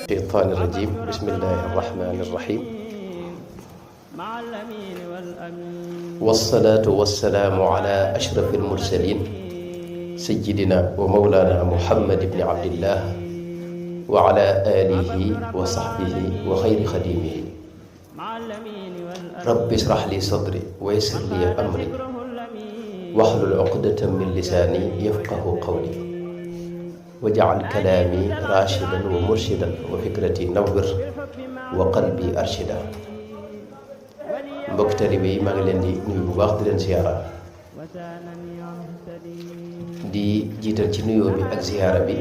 الشيطان الرجيم بسم الله الرحمن الرحيم والصلاة والسلام على أشرف المرسلين سيدنا ومولانا محمد بن عبد الله وعلى آله وصحبه وخير خديمه رب اشرح لي صدري ويسر لي أمري واحلل عقدة من لساني يفقه قولي وجعل كلامي راشدا ومرشدا وفكرتي نور وقلبي أرشدا mbokk taalibe yi maa ngi leen di nuyu bu baax di leen ziyaara di jiital ci nuyoo bi ak ziyaara bi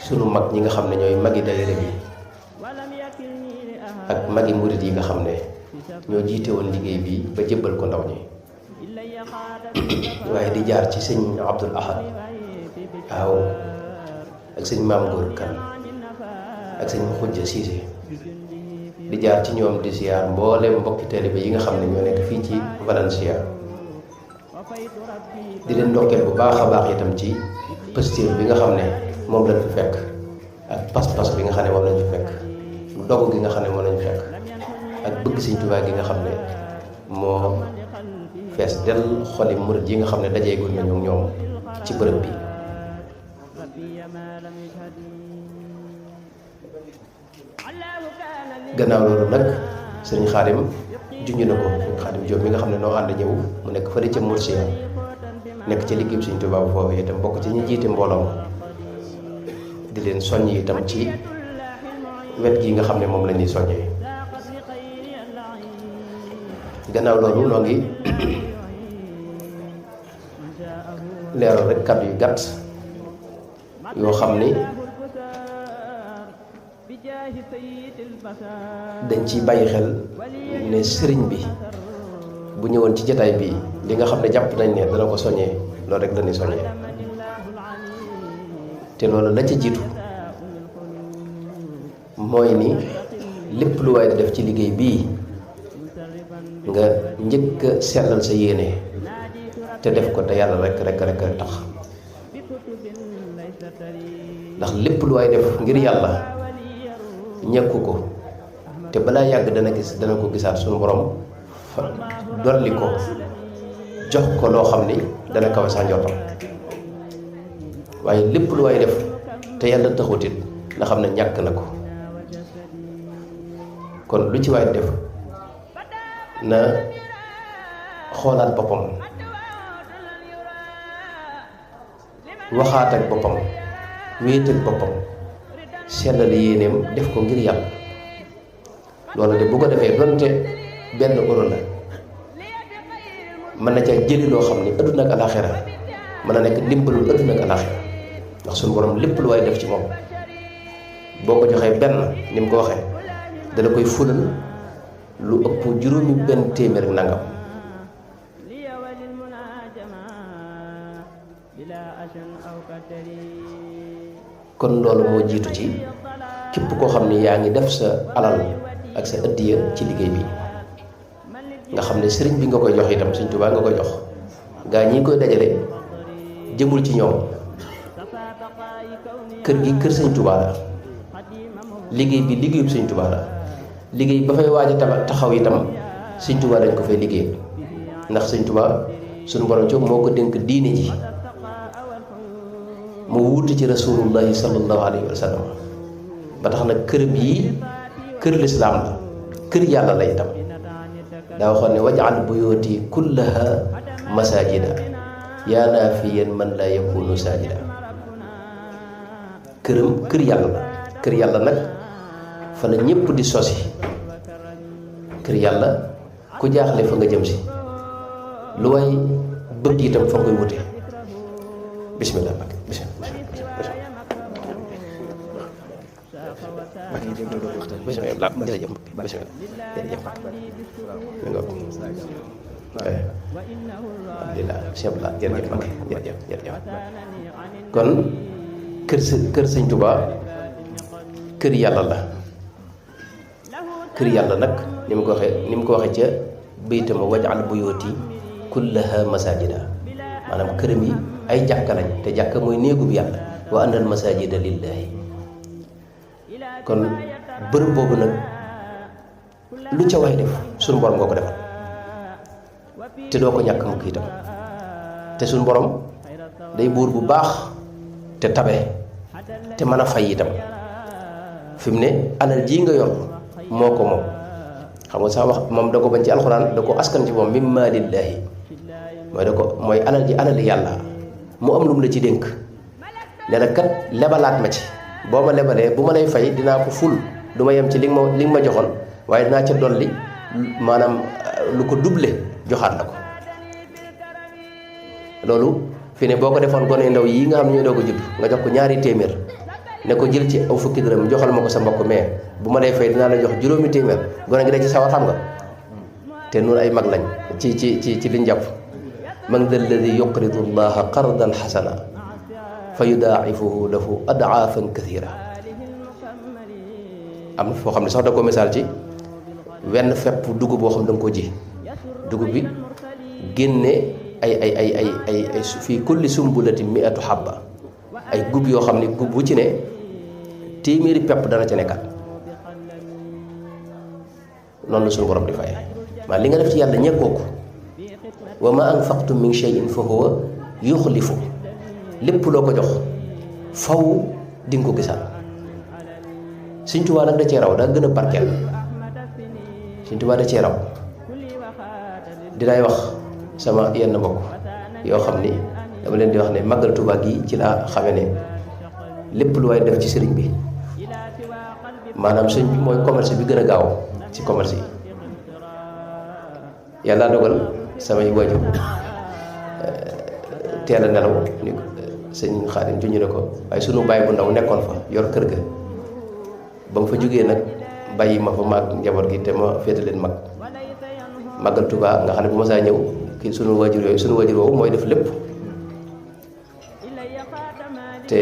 sunu mag ñi nga xam ne ñooy magi daayira bi ak magi murit yi nga xam ne ñoo jiite woon liggéey bi ba jébbal ko ndaw ñi waaye di jaar ci sëñ Abdul Ahad waaw ak sëñ Maam Góor Kan ak sëñ Xujja Siise di jaar ci ñoom di ziar mboolem mbokki taalibe yi nga xam ne ñoo nekk fii ci Valencia di leen ndokkeel bu baax a baax itam ci posture bi nga xam ne moom lañ fi fekk ak pas-pas bi nga xam ne moom lañ fi fekk dogu gi nga xam ne moom lañ fi fekk ak bëgg Sëñ Tuubaa gi nga xam ne moo fees del xoli murit yi nga xam ne dajeegul nañu ñoom ci bërëb bi gannaaw loolu nag sëriñ Xaadim junj na ko sëriñ Xaadim Jóob mi nga xam ne noo ànd ñëw mu nekk fële ca Mursiya nekk ci liggéeyu Sëriñ Tuubaa bu foofu itam bokk ci ñi jiite mbooloo di leen soññ itam ci wet gi nga xam ne moom la ñuy soññee gannaaw loolu noo ngi leeral rek kàddu yu gàtt yoo xam ni dañ ciy bàyyi xel ne sëriñ bi bu ñëwoon ci jataay bii li nga xam ne jàpp nañ ne dana ko soññee loolu rek lañuy soññee te loolu la ca jiitu mooy ni lépp lu waay di def ci liggéey bii nga njëkk a sellal sa yéene te def ko te yàlla rek tax ndax lépp lu waay def ngir yàlla ñekku ko te balaa yàgg dana ko gisaat suñu borom fa dolli ko jox ko loo xam ni dana kawe sa njortam waaye lépp lu waay def te yàlla taxutit nga xam ne ñàkk na ko kon lu ci waay def na xoolaat boppam waxaat ak boppam wéet ak boppam sellal yéeneem def ko ngir yàlla loolu de bu ko defee donte benn euro la mën na ca jëli loo xam ni adduna ak alaxira mën na nekk ndimbalul adduna ak alaxira ndax suñu borom lépp lu waay def ci moom boo ko joxee benn ni mu ko waxee dana koy fulal lu ëpp juróomi benn téeméer ak nangam kon loolu moo jiitu ci képp koo xam ne yaa ngi def sa alal ak sa ëddiya ci liggéey bi nga xam ne sëriñ bi nga koy jox itam Sëriñ Tuubaa nga koy jox gaa ñi koy dajale jëmul ci ñoom kër gi kër Sëriñ Tuubaa la liggéey bi liggéeyub Sëriñ Tuubaa la liggéey ba fay waaj a taxaw itam Sëriñ Tuubaa dañ ko fay liggéey ndax Sëriñ Tuubaa suñu borom ci moo ko dénk diine ji mu wuute ci rasulullahi sallallahu alayhi wa sallam ba tax nag këram yi kër lislaam la kër yàlla la itam daa waxoon ne waj'al buyuti kullaha masajida yaa naafiyan man laa yakunu sajida këram kër yàlla la kër yàlla nag fa la ñépp di sosi kër yàlla ku jaaxle fa nga jëm si lu way bëgg itam fa koy wute bismillah jërëjëf kon kër Sëñ Tuubaa kër yàlla la kër yàlla nag ni mu ko waxee ca baytama waj'al buyuti kullaha masajida maanaam këram yi ay jàkka lañ te jàkka mooy néegub yàlla wa anna al masajida lillahi kon bërëb boobu nag lu ca waay def suñu borom nga ko defal te doo ko ñàkk mukk itam te suñu borom day buur bu baax te tabe te mën a fay itam fi mu ne alal jii nga yor moo ko moom xam nga sax wax moom da ko bañ ci alxuraan da ko askan ci moom mimma lillahi mooy alal ji alal yàlla mu am lu mu la ci dénk ne la kat lebalaat ma ci boo ma lebalee bu ma lay fay dinaa ko ful du ma yem ci li nga ma joxoon waaye dinaa ca dolli maanaam lu ko doublé joxaat la ko loolu fi ne boo ko defoon gone ndaw yi nga xam ne ñooy doog a judd nga jox ko ñaari téeméer ne ko jël ci aw fukki dërëm joxal ma ko sa mbokk mais bu ma lay fay dinaa la jox juróomi téeméer gone gi da ci sawar xam nga te noonu ay mag lañ ci liñ jàpp man dha alladi yuqridu llaha qardan xasana fa yudaa'ifuhu lahu adaafan kathira am na foo xam ne sax da ko misaal ci wenn fepp dugub boo xam ne da nga ko ji dugub bi génne ay fii kulli sumbulatin mi'atu habba ay gub yoo xam ne gub bu ci ne téeméeri pepp dana ca nekkat noonu la suñu borom di fay maa li nga def ci yàlla ñekkoo ko wa ma anfaqtum min shay'in fa huwa yuxlifu lépp loo ko jox faw di nga ko gisal Sëñ Tuubaa nag da cee raw daa gën a barkeel Sëñ Tuubaa da cee raw dinaay wax sama yenn mbokk yoo xam ni dama leen di wax ne màggal Tuubaa gi ci laa xame ne lépp lu waay def ci sëriñ bi maanaam sëñ bi mooy commerce bi gën a gaaw ci commerce yi yàlla dogal samay waajur teel a nelaw ni sëñ Xaadim juñu ne ko waaye sunu baay bu ndaw nekkoon fa yor kër ga ba mu fa jógee nag bàyyi ma fa maag njaboot gi te ma féete leen mag màggal Tuubaa nga xam ne bu ma saa ñëw kii sunu waajur woowu mooy def lépp te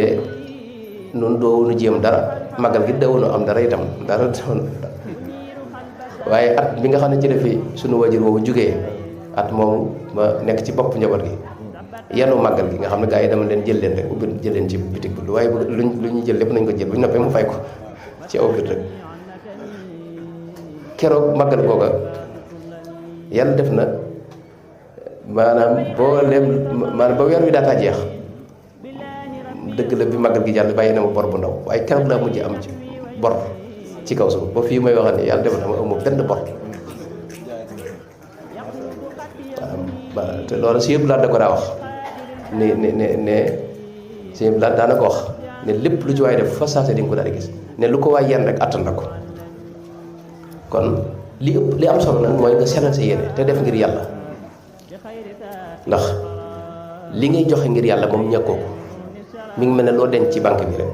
noonu doowunu jéem dara màggal gi dawunu am dara itam dara waaye at bi nga xam ne ci defi sunu waajur woowu jógee at moomu ma nekk ci bopp njaboot gi yanu màggal gi nga xam ne gaa yi dama leen jël leen rek ubbi jël leen ci bitig bi waaye lu ñu jël lépp nañ ko jël bu ñu noppee mu fay ko ci aw biir rek keroog màggal googa yàlla def na maanaam ba weer wi daataa jeex dëgg la bi màggal gi jàll bàyyi na ma bor bu ndaw waaye keroog laa mujj am ci bor ci kaw suuf ba fii may waxal ne yàlla def na ma amu benn bor waaw te loolu si yëpp laa da ko daa wax ne si yëpp laa daana ko wax ne lépp lu ci waay def fa saase di nga ko daal di gis ne lu ko waay yenn rek attan na ko kon li am solo nag mooy nga sellal sa yéene te def ngir yàlla ndax li ngay joxe ngir yàlla moom ñàkkoo ko mi ngi mel ne loo denc ci banque bi rek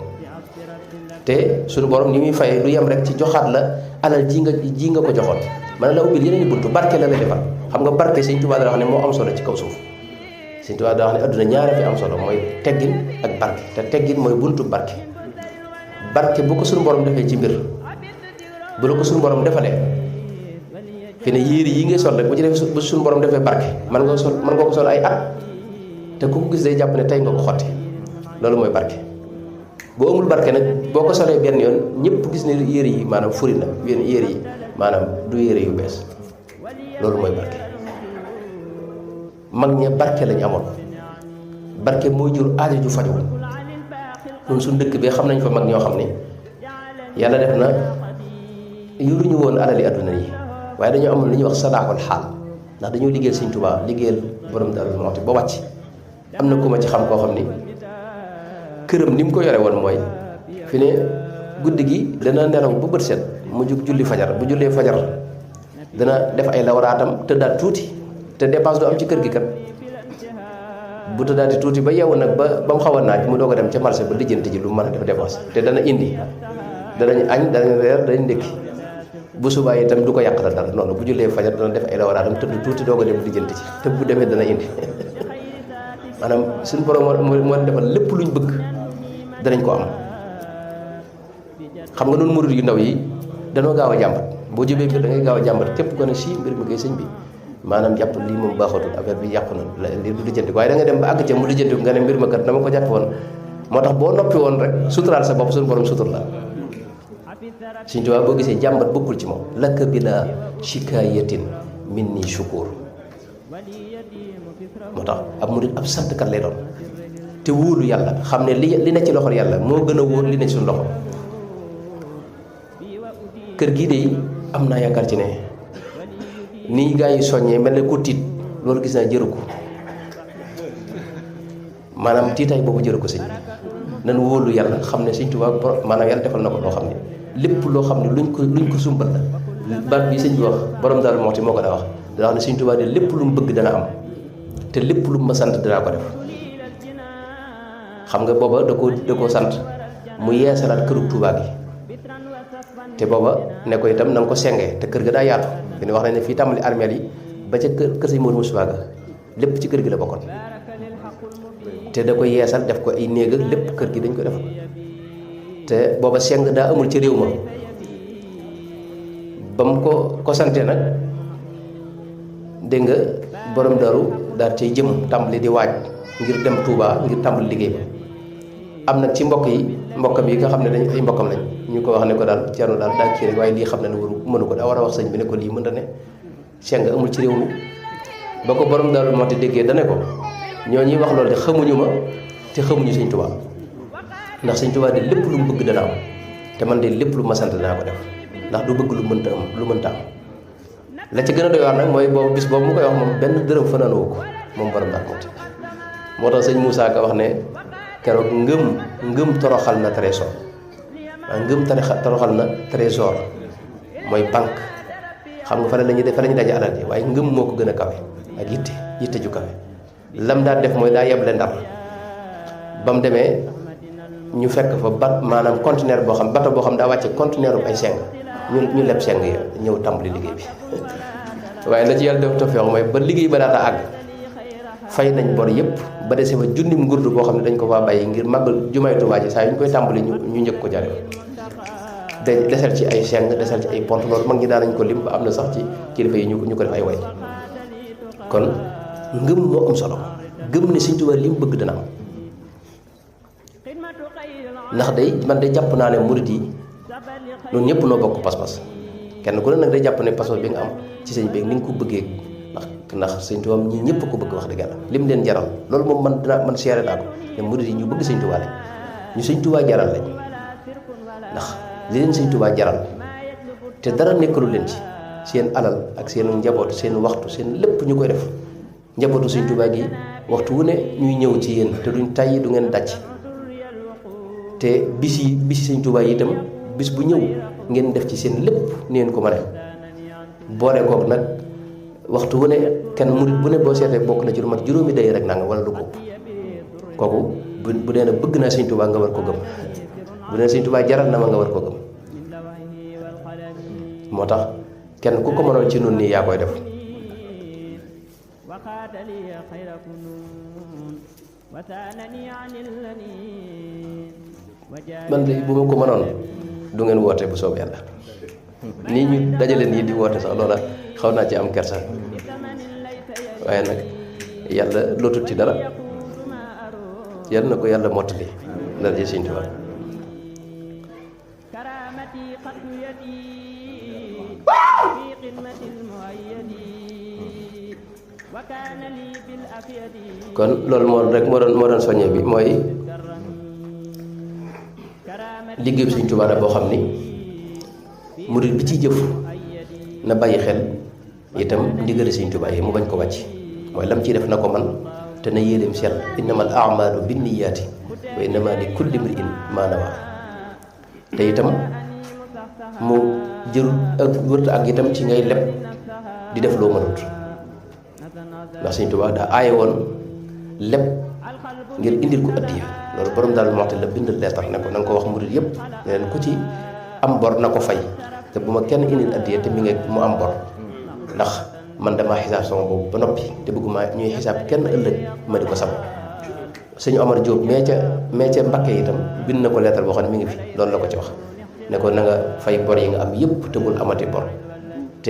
te suñu borom ni muy fay du yem rek ci joxaat la alal ji nga ko joxoon man la ubbil yeneen i buntu barke la lay defal xam nga barke Sëñ Tuubaa da wax ne moo am solo ci kaw suuf Sëñ Tuubaa da wax ne adduna ñaare fi am solo mooy teggin ak barke te teggin mooy buntu barke bu ko suñu borom defee ci mbir bu la ko suñu borom defalee fi ne yéeri yi ngay sol rek bu ci def bu suñu borom defee barke man nga ko sol ay at te ku ko gis day jàpp ne tey nga ko xotti loolu mooy barke boo amul barke nag boo ko solee benn yoon ñëpp gis ne yére yi maanaam furi na yére yi maanaam du yére yu bees loolu mooy barke mag ña barke lañ amoon barke mooy jur aajo ju faju ñun suñ dëkk bi xam nañ fa mag ñoo xam ne yàlla def na yoruñu woon alali adduna yi waaye dañoo amoon li ñuy wax sadaaxul xaal ndax dañoo liggéeyal Sëñ Tuubaa liggéeyal borom Daaru Muxti ba wàcc am na ku ma ci xam koo xam ni këram ni mu ko yore woon mooy fi ne guddi gi dana nelaw ba bët set mu jug julli fajar bu jullee fajar dana def ay lawraatam tëddaat tuuti te dépense du am ci kër gi kat bu tëddaati tuuti ba yeewu nag ba mu xaw a naaj mu doog a dem ca marché ba lijjanti ji lu mu mën a def dépense te dana indi danañ añ danañ reer danañ ndékki bu subaa itam du ko yàq dara noonu bu jullee fajar dana def ay lawraatam tëdd tuuti doog a dem lijjanti ci te bu demee dana indi maanaam suñu borom moo defal lépp luñ bëgg danañ ko am xam nga noonu murid yu ndaw yi danoo gaaw a jàmbat boo jubee mbir da ngay gaaw a jàmbat képp ko ne si mbir mi koy sëñ bi maanaam jàpp lii moom baaxatul affaire bi yàqu na lii du lijjanti waaye da nga dem ba àgg ca mu lijjanti nga ne mbir ma kat dama ko jàpp woon moo tax boo noppi woon rek suturaal sa bopp suñu borom sutur la Sëñ Tuubaa boo gisee jàmbat bokkul ci moom lakka bi la shikaayatin min ni shukur moo tax ab murit ab santkat lay doon te wóolu yàlla xam ne li ne ci loxol yàlla moo gën a wóor li ne ci suñu loxo kër gii de am naa yaakaar ci ne nii gaa yi soññee mel ne ko tiit loolu gis naa jëru ko maanaam tiitaay boobu jëru ko sëñ nan wóolu yàlla xam ne Sëñ Tuubaa maanaam yàlla defal na ko loo xam ne lépp loo xam ne luñ ko sumbal la baat bi sëñ bi wax borom Daaru Muxti moo ko daa wax daa wax ne Sëñ Tuubaa de lépp lu mu bëgg dana am te lépp lu mu ma sant danaa ko def xam nga booba da koo sant mu yeesalaat këru Tuubaa gi te booba ne ko itam na nga ko sengee te kër ga daa yaatu fi ne wax nañ ne fii tàmbali armeel yi ba ca kër sëñ Moodu Mustafaa ga lépp ci kër gi la bokkoon te da koy yeesal def ko ay néeg ak lépp kër gi dañ ko def te booba seng daa amul ci réew ma ba mu ko sante nag dégg nga borom Daaru daal cay jëm tàmbali di waaj ngir dem Touba ngir tàmbali liggéey ba am nag ci mbokkam yi nga xam ne dañ ay mbokkam lañ ñu ko wax ne ko daal Ceerno daal daa kii rek waaye lii xam ne ne waru mënu ko daa war a wax sëñ bi ne ko lii mën na ne seng amul ci réew mi ba ko borom Daaru moo te déggee dane ko ñoo ñuy wax loolu de xamuñu ma te xamuñu Sëñ Tuubaa ndax Sëñ Tuubaa de lépp lu mu bëgg dana am te man de lépp lu ma sant danaa ko def ndax du bëgg lu mënta am la ca gën a doy waar nag mooy boobu bis boobu mu koy wax moom benn dërëm fanaanoo ko moom borom Daaru Muxti moo tax sëñ Moussa Ka wax ne keroog ngëm toroxal na trésor waaw ngëm toroxal na trésor mooy banque xam nga fa la ñuy daje alal ji waaye ngëm moo ko gën a kawe ak yitte ju kawe lam daa def mooy daa yeble Ndar ba mu demee ñu fekk fa maanaam conteneur boo xam bato boo xam daa wàcce conteneur bu ay seng ñu leb seng yi ñëw tàmbali liggéey bi waaye la ci yàlla def tawfeex mooy ba liggéey ba daata àgg fay nañ bor yëpp ba dese fa junnim ngurdu boo xam ne dañ ko faa bàyyi ngir màggal jumaay Tuubaa ji saa yu ñu koy tàmbali ñu njëkk ko jare desal ci ay seng desal ci ay pont loolu mag ñi daan nañ ko lim ba am na sax ci kilifa yi ñu ko def ay way kon ngëm moo am solo gëm ne Sëñ Tuubaa li mu bëgg dana am ndax man de jàpp naa ne murid yi noonu ñëpp noo bokk pas-pas kenn ku ne nag day jàpp ne pas-pas bi nga am ci sëñ bi ni nga ko bëggee ndax Sëñ Tuubaa ñi ñëpp ko bëgg wax dëgg yàlla lim leen jaral loolu moom man seere naa ko ne murid yi ñu bëgg Sëñ Tuubaa lañ ñu Sëñ Tuubaa jaral lañ ndax li leen Sëñ Tuubaa jaral te dara nekkalu leen ci seen alal ak seen njaboot seen waxtu seen lépp ñu koy def njabootu Sëñ Tuubaa gi waxtu wu ne ñuy ñëw ci yéen te duñ tàyyi du ngeen dàcc te bisi Sëñ Tuubaa yi itam bis bu ñëw ngeen def ci seen lépp ni ngeen ko mën a boole kook nag waxtu wu ne kenn murit bu ne boo seetee bokk na ci lu mat juróomi day rek naa nga wala lu ko kooku bu dee nag bëgg naa Sëñ Tuubaa nga war ko gëm bu dee Sëñ Tuubaa jaral na ma nga war ko gëm moo tax kenn ku ko mënoon ci nun nii yaa koy def man de bu ma ko mënoon du ngeen woote bu soob yàlla nii ñu dajale nii di woote sax loola xaw naa ci am kersa waaye nag yàlla lootut ci dara yàlla na ko yàlla mottali dara ji Sëñ Tuubaa kon loolu moo doon soññe bi mooy liggéeyu Sëñ Tuubaa la boo xam ni murid bi ci jëf na bàyyi xel itam ndigali Sëñ Tuubaa yi mu bañ ko wàcc mooy lam ciy def na ko man te na yéeneem sell innamal a'maalu binniyaati wa innamaa li kulli imri'in maa nawaa te itam mu jërul ak wërta ak itam ci ngay leb di def loo mënut ndax Sëñ Tuubaa daa aaye woon leb ngir indil ko addiya loolu borom Daaru Muxti la bindal leetar ne ko na nga ko wax murid yëpp ne leen ku ci am bor na ko fay te bu ma kenn indil addiya te mi ngi mu am bor ndax man damaa xisaab sama boobu ba noppi te bëgguma ñuy xisaab kenn ëllëg ma di ko sabab sëñ Omar Diop mee ca Mbakke itam bind na ko leetar boo xam ne mi ngi fi loolu la ko ci wax ne ko na nga fay bor yi nga am yëpp te bul amati bor